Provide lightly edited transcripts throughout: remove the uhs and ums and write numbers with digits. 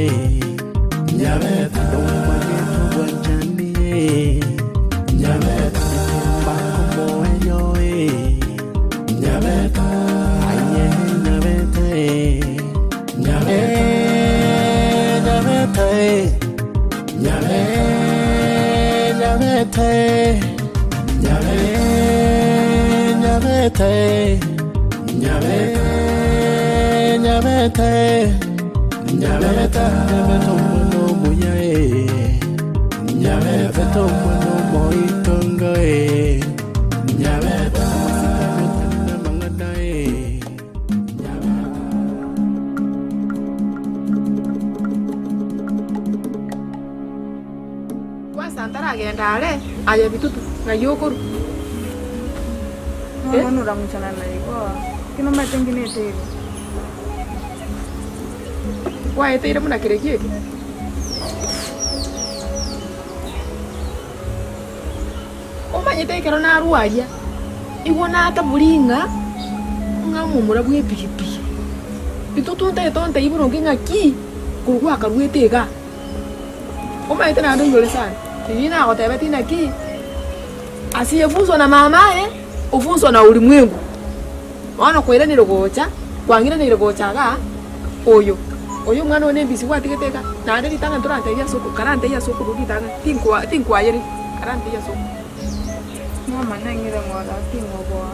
eh. Nyabeta Nomanyete obwanchani eh. Nyabeta Mbakomoerio eh. Nyabeta Aye nyabeta eh. Nyabeta Nyabeta eh. Nyabeta Nyabeta eh. Nyabeta Nyabeta eh. Nyabeta Nyabeta eh. Nyabeta Nyabeta omwana omuya eh. Nyabeta omwana omoitongo eh. Nyabeta amasikani otari namang'ana eh. Nyabeta. Kwanza ntaragenda are, aye bitutu, ng'ai okorwa? Bono noramochana na igo, ki nomanyete nginete igo. Kwaeteire buna kereki eke? Omanyete ekero narwa aria, igo natabori ng'a ng'a omomura bw'epigipigi. Bitutu ntagete ontebie boronge ng'aki korwa gwakaruete igaa. Omanyete naende oinyore sana, riria nagotebetie naki, asiyefunzwa na mamaye, ofunzwa na ulimwengu. Bono kwairanire gocha, kwang'iraneire gocha igaa, oyo, oyo omwana one embisi gwatigete igaa, naende ritang'ani torantebie ase oko karantebie ase okorwa ritang'ani, tinkwa tinkwayeria, karantebie ase okorwa. Mama nang'ire ng'ora ting'oboa.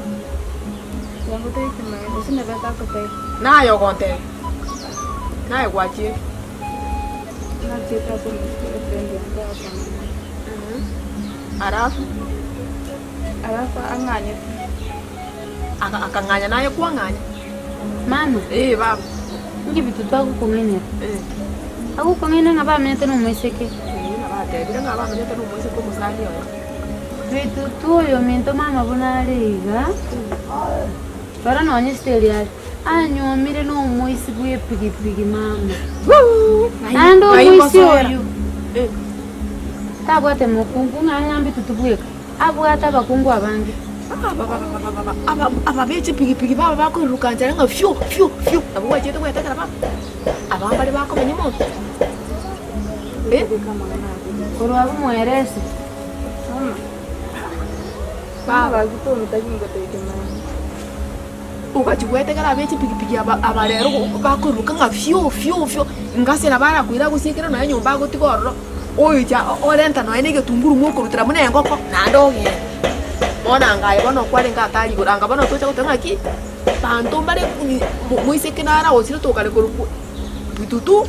Yangotebia ekemanyererio, gose nabo atakotebia. Naye ogontebia, naye gwachiete. Nachiete ase omochie efriend one twagosomana. Alafu? Alafu ang'anyete. Aka- Akang'anya naye kwang'anya. Mama, Eh, baba. inki bitutu agokong'ainera? Eh. Agokong'aina ng'a bamenyete na omoiseke. Eh, nabo atebire ng'a bamenyete na omoiseke omosani oye. Bitutu oyo ominto mama buna are iga, rora nonye esiteri are, anyuomire na omoisi bw'epigipigi mama. Naende Ng'ai omoisi ngosoera? oyio, Eh. tabwate mokungu ng'a ng'a mbitutu bweka. Abwate abakungu abange. Aba aba be chipigipigi baba bakoiruruka nchera ng'a fyu fyu fyu, nabo gwachete gwetekera baba, aba mbare bakomenya monto eh. Korwa abwo mwerese. Baba. Ogachia gwetekera abe chipigipigi aba aba rero bakoiruruka ng'a fyu fyu fyu, ngase nabo arakoira agosiekere nonya nyomba agotiga ororo. Oyocha orenta nonya na egetunguru mokorutera buna engoko, naende ogenda. Bono anga aye bono okwarenge atari igoro, anga bono tocha goteba ng'aki, banto mbare moiseke naro agosire tokare korokwa bitutu,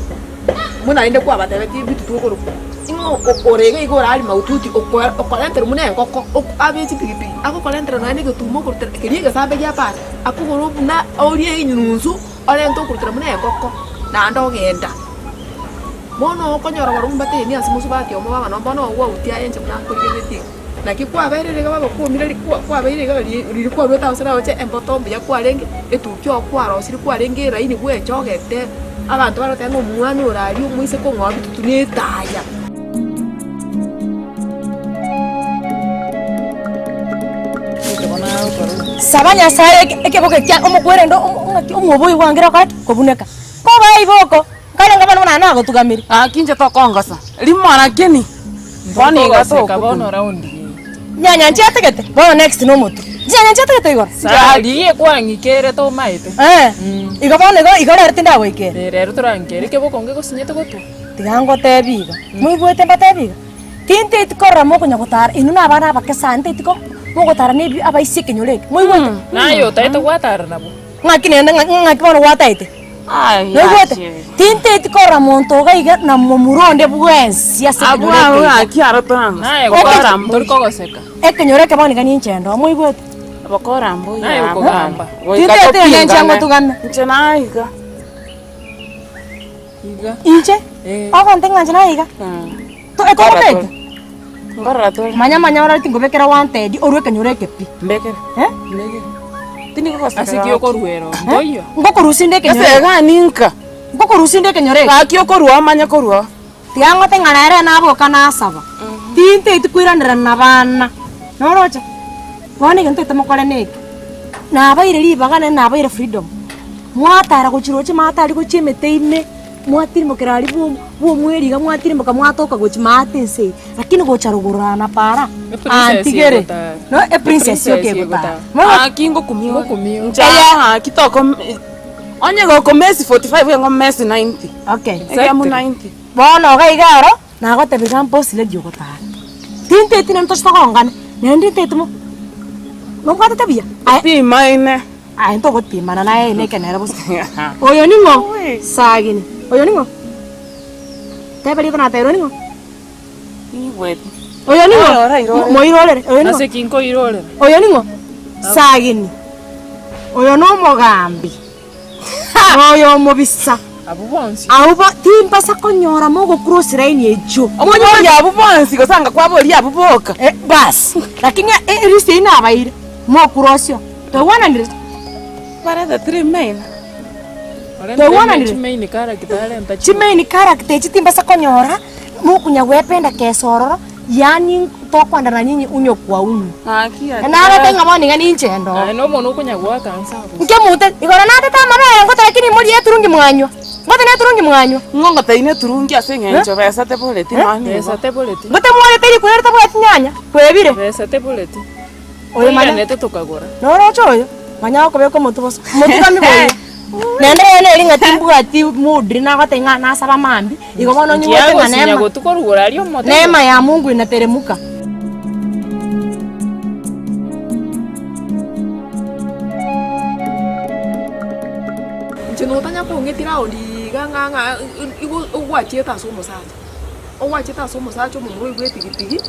buna rende kwabatebetie bitutu okorokwa. Ing'o ore iga iga orari mahututi okorenterwa buna engoko, abe chipigipigi, agokorentera nonya na egetumo okorutera keria egesambe gia pasi, akogora buna orie enyunsu, orente okorutera buna engoko, naende ogenda. Bono okonyora barobwo mbatebie ase mosubati omo baba noo bono ogwautia aye inche buna nkorigereretie iga. Naki kwabeire iga baba kwomire ri kwa kwabeire iga ri riria kwaruete ase naroche emboto mbuya kwarenge, etukia oo kwarosirie kwarenge eraini bwechogete, abanto bare goteba ng'a omwana ore aria omoiseke ong'ao bitutu na etaya. Saba Nyasaye eke ekeboke kia omokwerende omo ng'aki omwobo oyo gwangera gokora ki? Kobuneka. Koba iboko. Nkarenge bono buna nagotugamire. Gaki inche tokongosa rimo lakini bono iga tokobuna. Nyanya nchiategete bono next nomotwe. Chinyanya nchiategete igoro. Riria ekwang'ikere tomaete. Eh, igo bono igo igo rero tindagoikera. Eh, rero torang'ikere ekeboko ngegosinyete gotwa. Tiga ngotebi iga, moigwete mbatebi iga, tinteti korora mokonya gotara inwe na abana abake sana, nteti ko mogotara na ebi abaisia ekenyoro eke, moigwete? Naye otaete gwatara nabwo. Ng'aki nende ng'aki bono gwataete? Noigwete? Tinteti korora monto iga iga na momura onde bwensi ase ekenyoro eke iga. Naye gokora tori kogoseka. Ekenyoro eke bono iga ninche ndo, moigwete? Naye okogamba. Tinteti ng'a inche ngotugame. Inche? Ogonte ng'a inche naye iga? Ekogotebia? Manya manya orore tingobekera wanted orwe ekenyoro eke pi. Eh? Ase ki okoruera oo? Ntoiyo. Ngokorusia inde ekenyoro eke. Ngokorusia inde ekenyoro eke. Tiga ngote ng'a rero naboka nasaba, tinteti koiranerana na bana, noroche? Bono egento ntagete mokore neke, nabaire ribaga naende nabaire freedom, mwatara gochia roche mwatari gochia emete ime. Mwatirimokera aria bwo bw'omweri iga mwatirimboka mwatoka gochia maate ense eye, lakini gocha rogoro aa na para, antigere no eprincess yoka egotara. Gaki ngokumia ore. Inche aya gaki toko onye gokomesi 45 engo mesi 90. Okay. Ekiamu 90. Bono iga iga aro, nagotebia iga mbosi lady ogotara. Tinteti naende toche togongane, naende nteti mo nobwatete buya? Aye. Timaine. Aye ntogopimana naye ime eke nere bosa. Oyo ning'o? Sagini. Oyo ning'o? Teba rieta nateirwe ning'o? Niigwete. Oyo ning'o? Oyo orairorere. Moirorere. Oyo ning'o? Ase ki nkoirorera? Oyo ning'o? Sagini. Oyo nomogambi. Oyo omobisa. Abwo bonsi. Abwo bo timbasa konyora mogocross line echio. Omoboria abwo bonsi gose anga kwaboria abwo boka. Eh, bas. Lakini erisi eyio nabaire, mocrossio. Twaigwananire? Bare the three main. Twaigwananire? Chimain character arenta Chimain character echi timbasa konyora mokonya gwependa kesa ororo, yaani tokoendana nyinyi unyo kwa unyo. Ng'aki ati. Nabete ng'a bono iga ninche ndoo. Aye nomonto okonya goaka nse abwo. Nkemote, igoro natete amabere ngote lakini morie eturungi mwanywa. Ngote na eturungi mwanywa. Ng'o ngoteine eturungi ase eng'encho besa teboreti nonya nigo. Besa teboreti. Ngote mwarete rikura ritabwati nyanya, kwebire. Besa teboreti. Oyo manya. Oiranete tokagora. Noroche oyo, manya gokobeka omotwe bosa. Motukami boigo. Naende rero neri ng'a timbwati mood riria nagoteba ng'a nasaba mambia, igo bono onyigwete ng'a Nkiagosinya neema, gotuko rugoro aria omotego. neema ya Mungu inateremuka. Inche notanya kong'etia round iga ng'a ng'a igo ogwachiete ase omosacha, ogwachiete ase omosacha omomura oigwe epigipigi,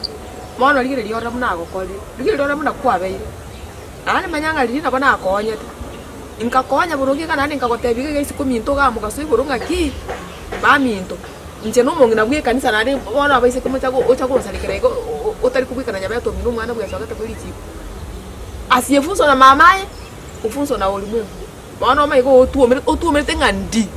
bono rigereria orore buna agokorire, rigereria orore buna kwabeire. Naende manya ng'a riria nabo nakoonyete, nkakonya boronge iga naende nkagotebia iga iga isiko minto igaa mogaso igoro ng'aki, baminto, inche na omong'ina bwa ekanisa naende bono abaiseke mocha ocha gonsarekera iga otari kobwekana nyabete omino omwana bwesogete bwe richiko. Asiyefunzwa na mamaye, hufunzwa na ulimwengu. Bono omanye iga otwomere otwomerete ng'a ndi.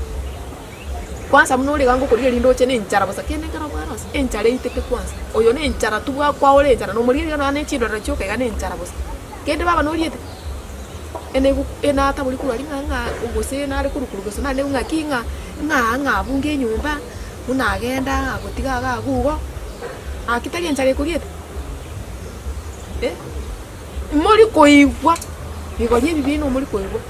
Kwanza buna ore iga ngokorigereria rinde oche na enchara bosa kende ekero bwarosia, enchara eitete kwanza, oyo na enchara tu bwakwaora enchara nomorigereria nonya na chindorero chioka iga na enchara bosa. Kende baba noriete, ene enatabori korwa aria ng'a ng'a gose nare korwa korwa gose nare ng'aki ng'a ng'a ng'a abunge enyomba, buna agenda agotiga iga agwo igo, gaki tari enchara ekoriete eh. Mori koigwa, bigori ebi biaino mori koigwa.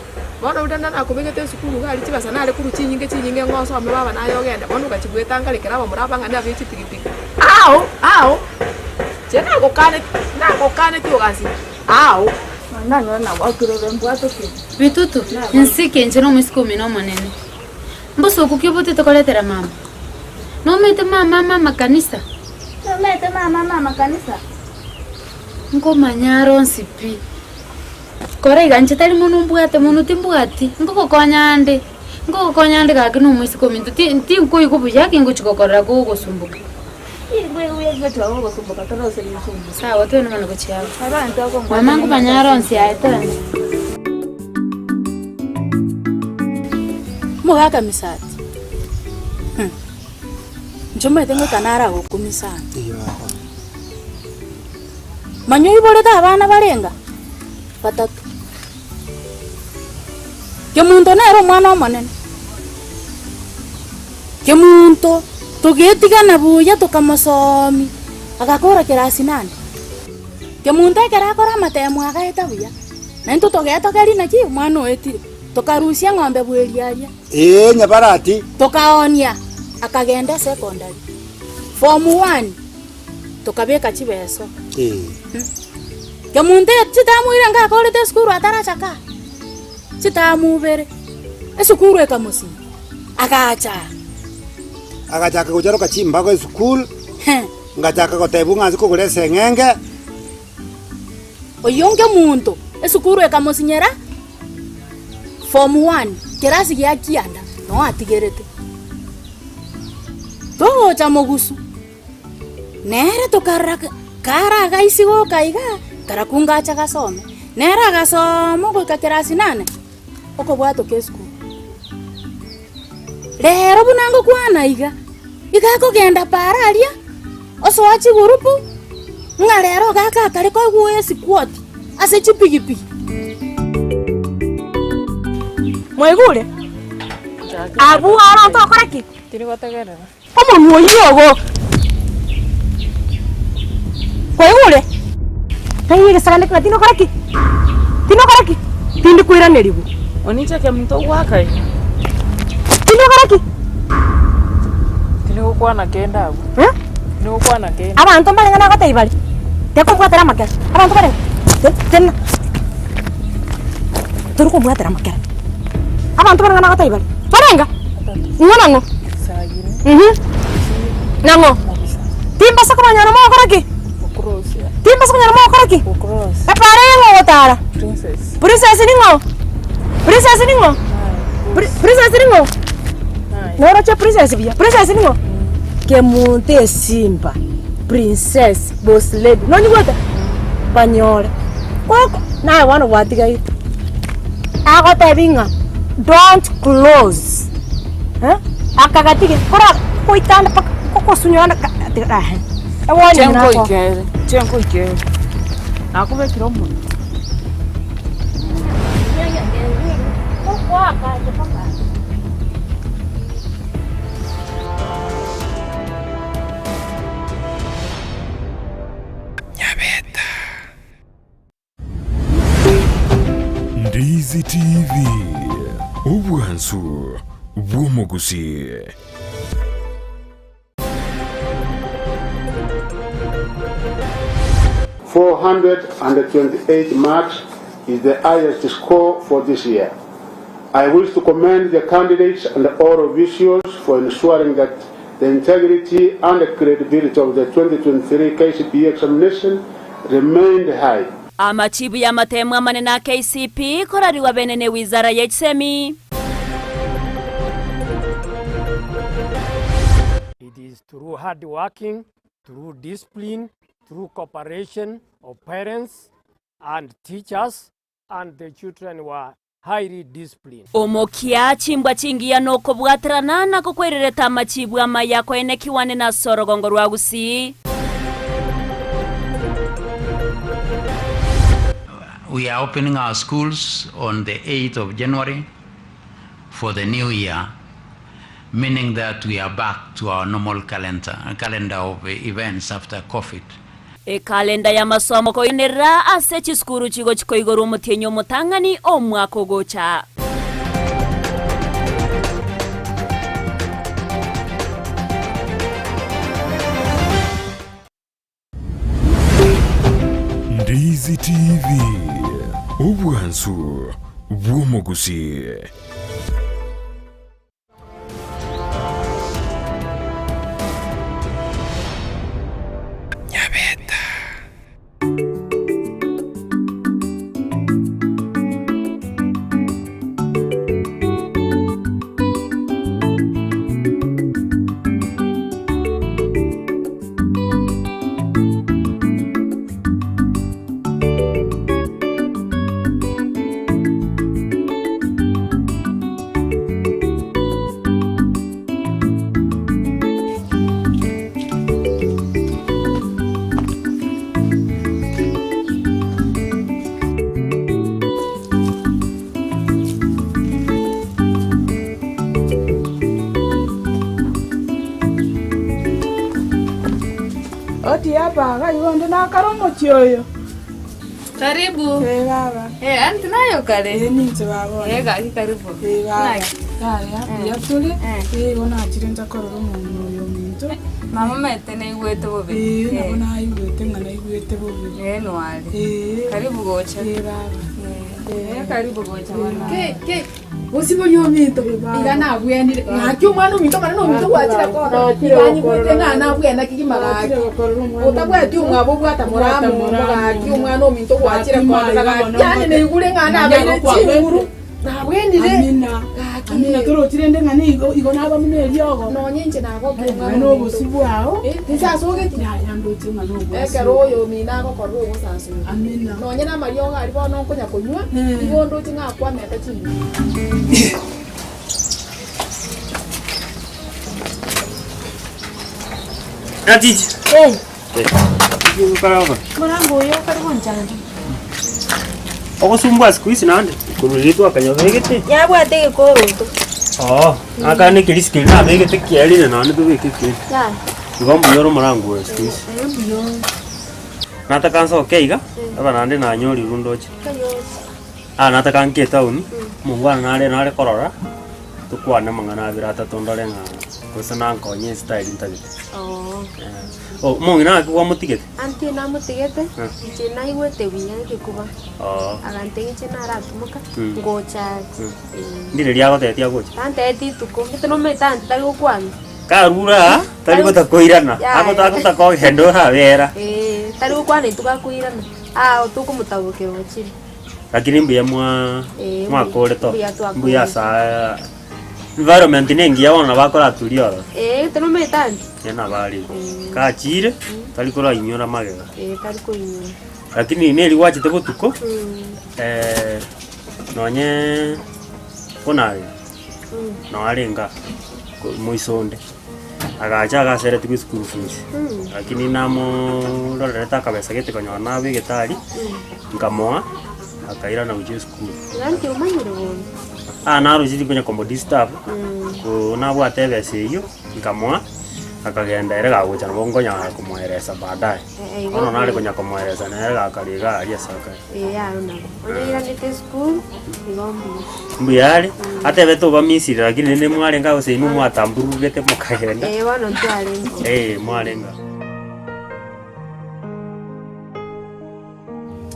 Bono onde nakobegete esukuru iga aria chibesa nare korwa chinyinge chinyinge ng'a osome baba naye ogende, bono ogachibueta nkarekera abamura abang'ani abe chipigipigi. Ao ao, inche nagokaneti nagokaneti ogansinya ao. Bitutu, nsike inche nomoiseke omino omonene. Mbosoku ki obotete koretera mama? Nomanyete mama mama kanisa? Nomanyete mama mama kanisa? Nkomanya are onsi pi. Kora iga inche tari mono mbwate mono timbwati, nkogokonya ande, nkogokonya ande gaki na omoiseke ominto ti tinkoigwa buya ki ngochia gokorora kogosumboka. Sawa twende bono gochia abwo. Mama nkomanya are onsi aye twende. Omogaka Misati, inche omanyete ngoika nare agokumia sana. Manya oiborete abana barenga? Batato. Kemunto nere omwana omonene. Kemunto togetigana buya tokamosomia, agakora kerasi nane. Kemunto ekero akora amatemo agaeta buya, naintwe togetogeria naki omwana oetire, tokarusia eng'ombe bweeri aria. Ee, nyabarati. Tokaonia, akagenda esekondari, form one. Tokabeka chibeso. Kemunto chitamuire ngakorete esukuru atarachaka, chitamubere, esukuru ekamosia, agacha. Agachaka gocharoka chimbago esukuru, ngachaka gotebwa ng'a nse kogora eseng'enge. Oyio nkemunto, esukuru ekamosinyera form one, kerasi gia kianda, noo atigerete. Togocha mogusu. Nere tokarora kare agaisia goka iga, karakunga ache gasome. Nere agasooma goika kerasi nane, okobwatoka esukuru. Rero buna ngokwana iga, iga akogenda paara aria, osoa chigurupu, ng'a rero iga akakare koigwa esikwoti ase chipigipigi. Mwaigure? Abwo aro ntokora ki? Omonwa oyio ogo. Kwaigure? Taiyo egesagane ng'a tinokora ki? Tinokora ki? Tindi koiranerigwa. Oninche kemunto ogwaka iga. Tinokora ki? Tindi gokwana kende abwo. Eh? Tindi gokwana kende. Abanto mbarenge nagotebia bare, tekombwatera amakera. Abanto barenge, te- tena tori kombwatera amakera. Abanto barenge nagotebia bare, barenga? Ng'o na ng'o? Nang'o? Timbasa kobanyora mogokora ki? Timbasa konyora mogokora ki? Epara eye ng'o ogotara? Princess ning'o? Princess ning'o? Princess ning'o? Noroche princess buya? Princess ning'o? Kemunto esimba, princess, boss lady, nonyigwete? Banyore. Koko, naye bono gwatigaire. Agotebi ng'a don't close. Akagatige kora koitanda mpaka kokosunyora ewoni nako. Chenkoikere, chenkoikere. Nakobekire omonwa. Nyabeta. Ndizi TV, obwansu bw'omogusii. 428 marks is the highest score for this year. I wish to commend the candidates and all officials for ensuring that the integrity and the credibility of the 2023 KCPE examination remained high. Amachibu y'amateemu amanene a KCPE korarigwa bene ne wizara ye chisemi. It is through hard working, through discipline, through cooperation of parents and teachers and the children were highly disciplined. Omokia chimbwa chingiya nokobwaterana na gokwerereta amachibu amaya koenekiwane nase orogongo rwa Gusii. We are opening our schools on the 8th of January for the new year, meaning that we are back to our normal calendar, calendar of events after COVID. Ekalenda y'amasomo koinerera ase chisukuru chigochi koigorwa omotienyi omotang'ani omwaka ogocha. Ndizi TV, obwansu bw'omogusii. Nyabeta. Oti apa iga igo onde nakare omochie oyo. Karibu. Eh baba. Eh, anti naye okare. Eh ninche baba one. Eh gaki karibu. Eh baba. Naki? Yaya, mbuya tore. Eh igo nachire ncha korora omong'ina oyo ominto. Mama omanyete naigwete bobe. Eh nabo naigwete ng'a naigwete bobe. Eh nware. Eh. Karibu gocha. Eh baba. Eh karibu gocha mama. Ke ke Bosibori ominto, iga nabwenire, ng'aki omwana ominto omone nominto gwachire korora, iga nyigwete ng'a nabwena kegima gaki, otabwati omwabo obwata moramonto gaki omwana ominto gwachire korora gaki, yaani naigure ng'a nabeire chinguru, nabwenire gaki. Amina torochi rende ng'a nigo igo naba buna eriogo. Nonye inche nagokire omwana Naye nobosi bwao. Eh, tinsasogeti? Yaya ndoche ng'a nobwasi. Ekero oyo omino agokorora ogosasoka. Amina. Nonye namariogo aria bono nkonya konywa, igo ndoche ng'a akwameta chinguru. Atichi. Eh. Eh. Morango oyo okare gonchanda. Ogosumbua siku hizi naende. Korwa riria twakanyobegete. Yabwate egekoroto. Oo, akane ekerisi keria nabegete kiarire naende tobeke ekende. Yaya. Igo mbuya ore omorangu oyo siku hizi. Eh, mbuya ore. Nataka nsoke iga, aba naende nanyorirwe ndoche. Ah, nataka nkie etown, omongwana nare nare korora, tokwane amang'ana abere atato ndore ng'a gose nankonye estyle ntagete. Oo. Oh, omong'ina naki kwamotigete? Auntie namotigete, Eh. inche naigwete buya egekuba. Oo. Agantebia inche naratimoka, Mm. ngocha are. Mm. Eh. Ndire riagotebetie agocha? Tantebetie rituko, gete nomanyete auntie tari gokwana. Karure aa, tari gotakoirana, Yaya. agota agotakogenda orabera. Eh, tari gokwana rituko akoirana, aa tokomotabokera ochire. Lakini mbuya mwa Eh, mwakore to, mbuya twakore. mbuya asa environment nengiya bono nabo akoraturia ororo. Eh, gete nomanyete auntie. Ere nabo are. Kachire, tari korainyora magega. Eh, tari koinyora. Lakini neri gwachete botuko, Mm. nonye konare Mm. noo arenge aa, ko- moiso onde, agacha agaseretigwe eschool fees, Mm. lakini namororerete akabesa gete konyora nabegete aria, nkamoa, akairana gochia esukuru. Naki omanyire bono? Ah naroche tinkonya komodisturb, Mm. ko nabwate ebesa eyio, nkamoa, akagenda ere gagocha nabo nkonyara komoeresa baadaye. Eh, igo Bono nare buya. konya komoeresa nere gakare iga aria ase akare. Eh, aro nabo. Onye oiranete esukuru, igo mbuya. Mbuya are, atebete obamisire lakini rende mwarenge gose inwe mwatambururugete mokagenda. Eh, bono ntwarenge. Eh, mwarenge.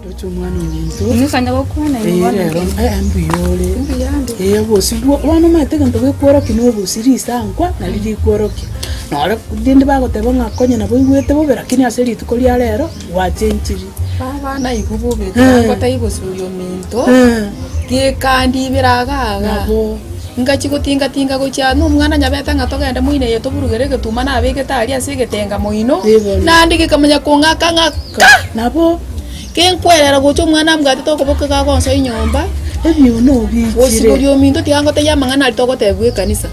Ndoche omwana ominto. Inwe gokwana Eh, igo bono rero, ki? eh, mbuya ore. Mbuya ande. Eh, obosi bwo bono omanyete egento gekworokia na obosi risankwa nari rikworokia. Nore rinde bagoteba ng'a konya nabo oigwete bobe lakini ase rituko ria rero gwachenchiri. Baba naigwe bobe Eh. tiga ngotebi ominto Eh. gekandibera iga iga Nabo. Ngachi gotinga tinga gochia na omwana nyabete ng'a togende moino eye toburugere egetuma nabegete aria ase egetenga moino, naende gekamanya kong'aka ng'a ka! Nabo. Genkwerera gocha omwana ambwatete okoboko gagonsoa enyomba, Ebiono obichire. Bosibori ominto tiga ngotebie amang'ana aria togotebigwa ekanisa.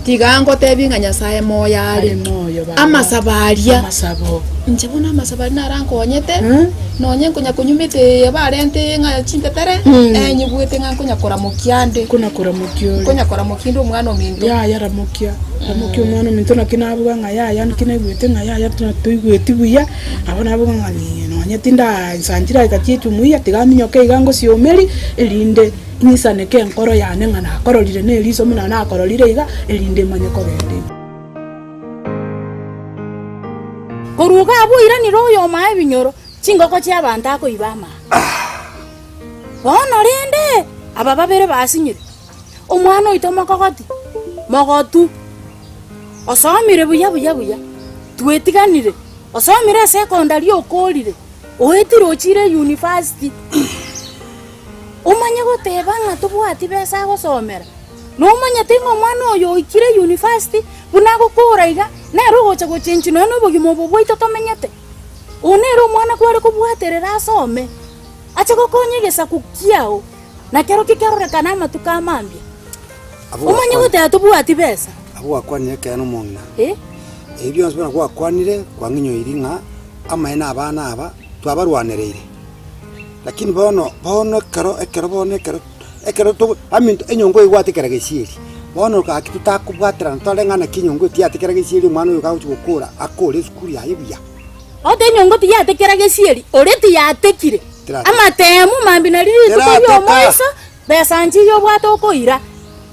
Tiga ngotebie ng'a Nyasaye moyo are. Are moyo baba. Amasabo aria. Amasabo. Inche bono amasabo aria narankonyete, nonye nkonya konywa emete eye barente ng'a chintetere, enyigwete ng'a nkonya koramokia ande. Kona koramokia ore. Nkonya koramokia inde omwana ominto. Yaya ramokia, ramokia omwana ominto naki nabuga ng'a yaya naki naigwete ng'a yaya toigweti buya, nabo nabuga ng'a nonye tinda nsanchire aika chiechumuiya tiga aminyoke iga ngosiomerie, erinde ng'isaneke enkoro yane ng'a nakororire na eriso buna nakororire iga, erinde manye kogenda ime. Korwa iga abwo oiranire oyomo aye ebinyoro, chingoko chi'abanto akoiba amaya. Bono rende aba babere basinyire, omwana oito mokogoti, mogotu, osomire buya buya buya, twetiganire, osomire esekondari okorire, oetire ochire eyunifasiti. Omanye goteba ng'a tobwati besa agosomera, nomanyete ng'a omwana oyo oikire eyunifasiti, buna agokora iga, nere ogocha gochenchia nonya na obogima obo bwaito tomenyete. Oyo nere omwana kware kobwaterera asome, ache gokonya egesaku kiao, na kerokio kerorekane amatuko a mambia. Abwo Omanye gwakwanire- goteba tobwati besa. Abwo gwakwanire ekeene omong'ina. Eh? Ebi bionsi buna gwakwanire, kwang'inyoiri ng'a amaene abana aba twabarwanereire. Lakini bono, bono ekero, ekero bono ekero, ekero togo aminto enyongo eye egwatekera gesieri, bono gaki totakobwaterana tore ng'a naki enyongo eye tiyatekera gesieri omwana oyo gagochi gokora akore esukuru yaye buya. Ote enyongo tiyatekera gesieri, ore tiyatekire. Terateka. Amatemu mambia nario rituko Terateka. ri'omoiso, besa nchiya obwate okoira.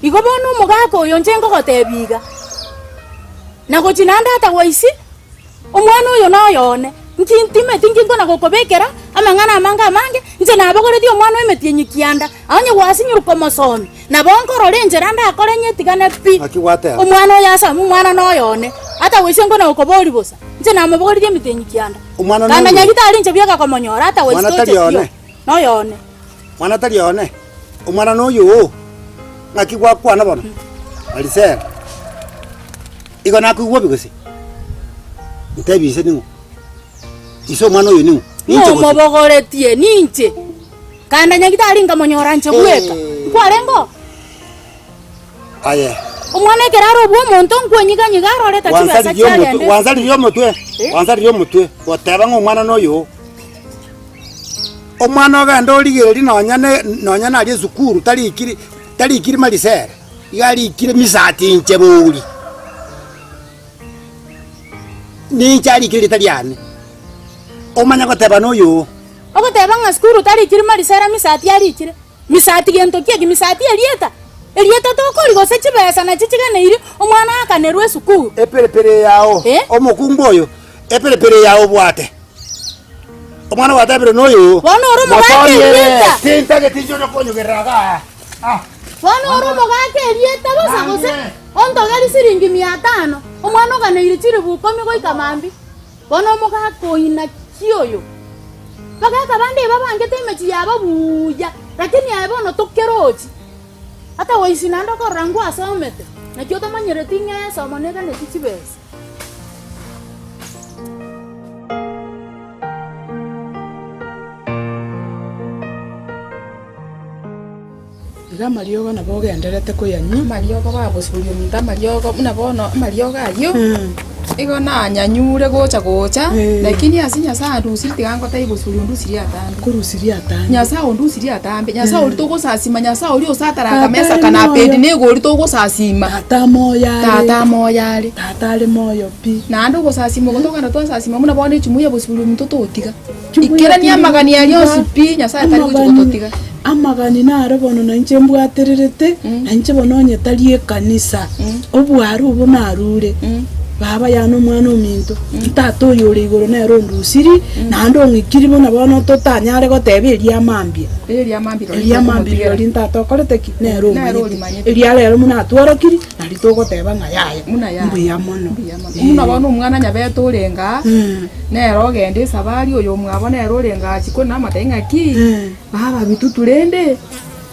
Igo bono omogaka oyo inche ngogotebia iga, na gochia naende atagwa isi, Omwana oyo noyo one, nki ntimeti nki nkona gokobekera amang'ana amange amange, inche nabogoretie omwana o emetienyi kianda, onye gwasinyirwe komosomia, nabo nkorora enchera ndakore nyetigane pi. Naki gwateba? Omwana oyo asome, omwana noyo one, ata goisia nkona gokoboria bosa, inche namobogoririe emetienyi kianda. Omwana Kanda noyo. nyagitari inche bieka komonyora, ata goisia Mwana toche tari tio, one. noyo one. Mwana tari one, omwana noyo oo, ng'aki gwakwana bono? Marisela, igo nakoigwa bobe gose? Ntebi ise ning'o? Ise omwana oyo ning'o? Ninche gose? Ng'omobogoretie ninche, kanda nyagitari nkamonyora inche bweka. Nkwarenge oo? Aye. Omwana ekero are obwo omonto nkwenyiga-nyiga arorete chibesa Gwansaririe omotwe, chiagenda. gwansaririe omotwe, Eh? gwansaririe omotwe, goteba ng'a omwana noyo oo. Omwana ogende origererie nonya ne nonya naria esukuru tarikiri tarikiri marisere. Iga arikire misati inche bori. Ninche arikire erieta riane. Omanye goteba noyo oo. Ogoteba ng'a sukuru tarikiri marisera misati arikire. Misati gento ki eki? Misati erieta? Erieta tokori gose chibesa nachi chiganeiri omwana aakanerwe esukuru? Eperepere yao, omokungu oyo, eperepere yao obwate. Omwana gwatebire noyo oo. Bono ore omogaka erieta. Tintageti inche onye konyogerera igaa. Ah. Bono ore omogaka erieta bosa gose ontogeri siringi mia tano, omwana oganeiri chilifu ikomi goika mambia. Bono omogaka oyio naki oyo? Bagaka bande ebabangete emechie yabo buya, lakini aye bono tokerochi. Ata goisi naende okorora ngwasomete, naki otamanyereti ng'a esomo neganeti chibesa. Iga amariogo nabo ogendererete koyanywa. Amariogo bagosiboria omonto amariogo buna bono amariogo ayio, igo nanyanyure gocha gocha, lakini ase Nyasaye andusirie tiga ngotebie bosuri ondusirie atambe. Korusirie atambe. Nyasaye ondusirie atambe, Nyasaye oria togosasima, Nyasaye oria osataranga mesa na Abednego oria togosasima. Tata moyo are. Tata moyo are. Tata are moyo pi. Naende ogosasima oko tokogenda twasasima buna bono echumuiya bosibori omonto togotiga. Ikerania amagani aria onsi pi, Nyasae tari gochia gototiga. Amagani naro bono na inche mbwatererete, na inche bono onye tari ekanisa, obware obo narure, baba yane omwana ominto, tata oyo ore igoro nere ondusiri, naende ong'ikiri buna bono totanyare goteba eria mambia. Eria mambia rirorio ntata okorete ki? Nere omanyete. Eria rero buna atworokiri, Nari togoteba ng'a yaya, mbuya mono. Buna bono omwana nyabete orenge aa, nere ogenda esabari, oyo omwabo nere orenge aa chikoni namotebia ng'aki, baba bitutu rende,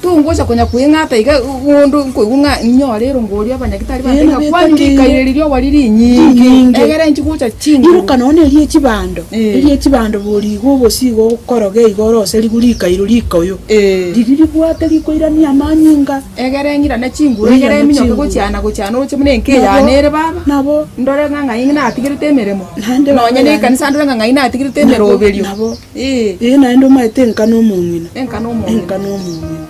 tongocha konya koeng'ata iga onde nkoigwa ng'a ninyore erongo oria abanyagitari bantebia ng'a kwani rikaire riria oba riri rinyinge, egere inche gocha chinguru. Iroka nonya eria echibando, eria echibando bori igo obosie igo okoroge igo orose rigu rikairo rikoyo, riria ribwate rikoirania amanyinga. Egere ng'irane chinguru, egere Oirane eminyoke chinguru. gochiana gochiana oroche buna enka Nabo, eyane ere baba, nabo. ndore ng'a ng'ai natigerete emeremo, Naende nonye baba na yane. ekanisa ndore ng'a ng'ai natigerete Nabo, emeroberio. nabo. Ee. Ee, naende omaete enka na omong'ina. Enka na omong'ina. Enka na omong'ina.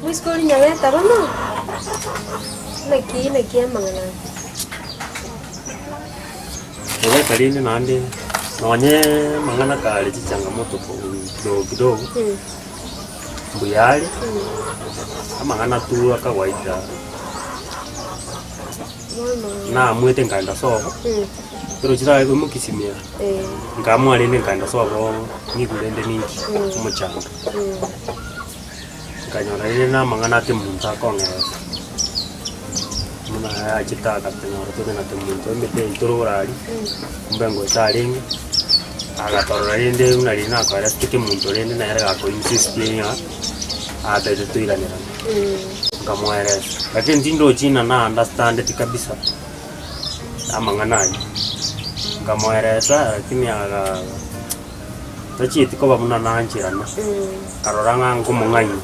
Moiseke oria nyabeta bono, naki naki amang'ana aya? Nyabeta rende naende nonye amang'ana kare chichangamoto kidogo kidogo, mbuya are, amang'ana tu akawaida naamwete nkaenda sobo, ekero chirare koimokisimia, nkaamua rende nkaenda sobo nigwe rende ninki, omochando. Nkanyora rende na amang'ana ake omonto akong'eresa, buna achete agatonyora tore na kemonto emete eye tore orari, kumbe ngocha arenge, agatorora rende buna riria nakoeresete kemonto rende nere gako insist ng'a atagete toiranerane. Nkamoeresa, lakini tindochi ng'a na understandeti kabisa amang'ana aywo, nkamoeresa lakini aga tachieti koba buna nancherana, nkarora ng'a nkomong'aini.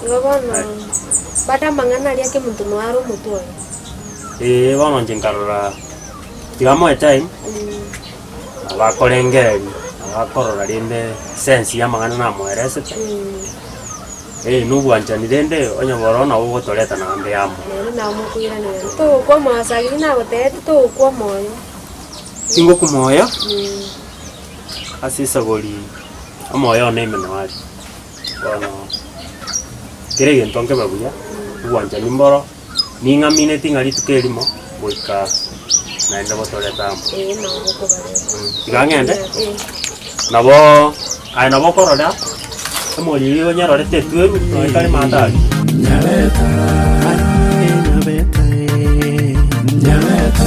Igo bono, bado amang'ana aria kemonto noyo are omotwe oye. Eeh bono inche nkarora, tiga moe time, nabo akorengereria, nabo akorora rende sense ya amang'ana namoeresete. Ee, nobwanchani rende onye bororo nabo bogotoreta naende amo. Nere nabo mokoiranerana, togokwa omoyo ase ayio nagotebeti togokwa omoyo. Tingokwa moyo ase esaburi omoyo one ime noare bono kera egento nkebe buya, obwanchani mboro, ning'amineti ng'a rituko erimo goika naende botorete amo. Ee, nabo bokobareta. Tiga ng'ende, naboo aye nabo okorora Omoriri onyarorete etweru nonya tari mandari. Nyabeta, aye nyabeta eh. Nyabeta,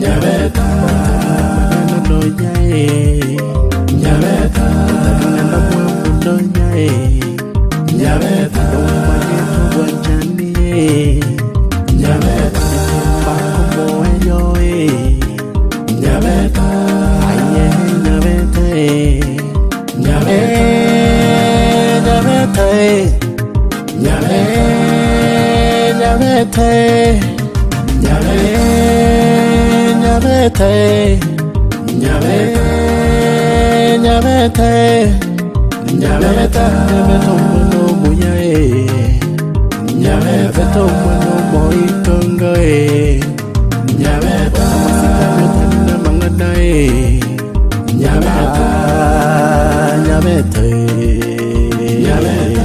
nyabeta eh. Nyabeta, nyabeta eh. Nyabeta, nyabeta eh. Nyabeta. Nyabeta eh. Nyabeta Nyabeta omwana omuya eh. Nyabeta omwana omoitongo eh. Nyabeta amasikano tarina mang'ana eh. Nyabeta Nyabeta eh. Nyabeta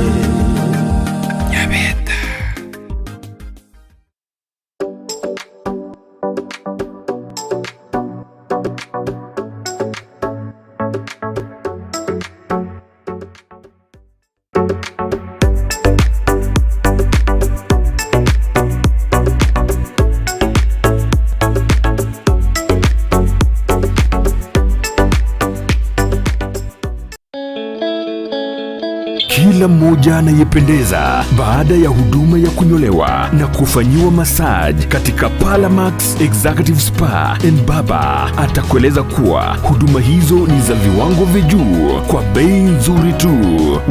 Kila mmoja anayependeza baada ya huduma ya kunyolewa na kufanyiwa massage katika Palamax Executive Spa and Baba atakueleza kuwa huduma hizo ni za viwango vya juu kwa bei nzuri tu.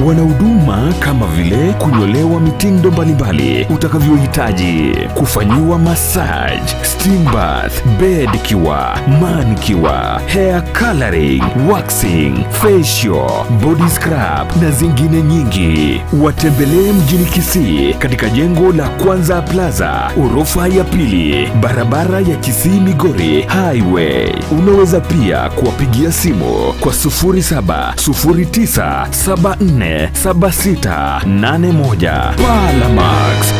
Wana huduma kama vile kunyolewa mitindo mbalimbali utakavyohitaji, kufanyiwa massage, steam bath, bed cure, manicure, hair coloring, waxing, facial, body scrub na zingine nyingi. Watembelee mjini Kisii katika jengo la Kwanza Plaza, orofa ya pili, barabara ya Kisii Migori Highway. Unaweza pia kuwapigia simu kwa 0709747681. Palamax.